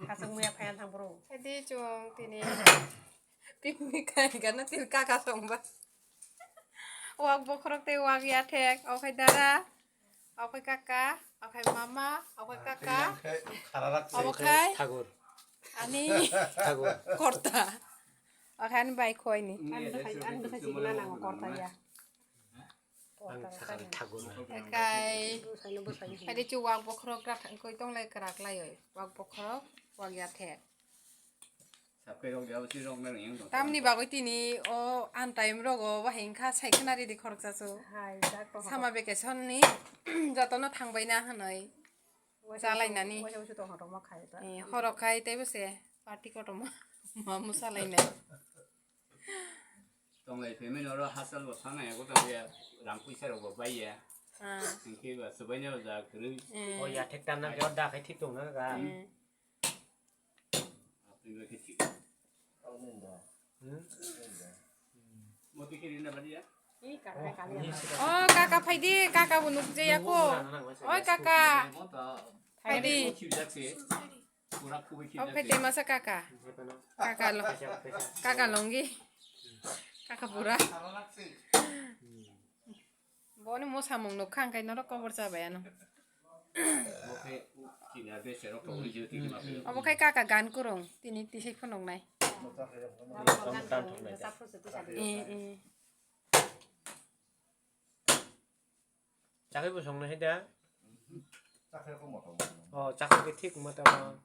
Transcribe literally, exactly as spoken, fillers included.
Khasok muya phaiya thang bro. Hadi chwng tini picnic khaigana tin kaka songba. Wak bokhorok tei wak yathek, okhai dada, okhai kaka, okhai mama, okhai kaka, okhai Thakur. Ani Thakur. Korta. Okhai ani bai khoini. Ang bwsai, ang bwsai sigla nango korta ya. Ang sakani Thakur. Ekai. Hadi chu wak bokhorok rak koi tonglai krak lai oi. Wak bokhorok, wak yathek. Tamni bagwi tini o an time rogo bahai wngkha sai khna ridi khoroksa su. Hai, jak to. Summer vacation ni jotono thangbaina hwnwi. Chalainani. Waisa waisa tong hotoma khai ta. Eh, horo khai tei bo se party kotorma. Mamu chalainai. Tonglai phaimani oro hachal bo sana ya, gota ya, rang puisa rok bo bai ya. Ah. Hingke ba subaina o ja kwrwi. Eh. O ya thek tanna ke o da khai thik tong na ga. Eh. Apni ba khe thik. Hmm? Moti khe rinda badi ya. Oh, kaka phaidi, kaka bo nukjaya ko. Oi, kaka. Mota. Phaidi. Moti jak se. Pura kuwi khe. Oh, jak phaidi se. Masa kaka. Kaka lo. Kaka longi. Kaka pura. Boni mosamung nukha, hwnkhe norok kobor chabai ano. Bo khe chini a bese rok tongwi jyoti ma khe. Obo khai kaka gan kurung, tini tisai phunuknai. Eh, eh. Chakhe bo songnai hai da? Oh, chakhe khe thik ma tamo.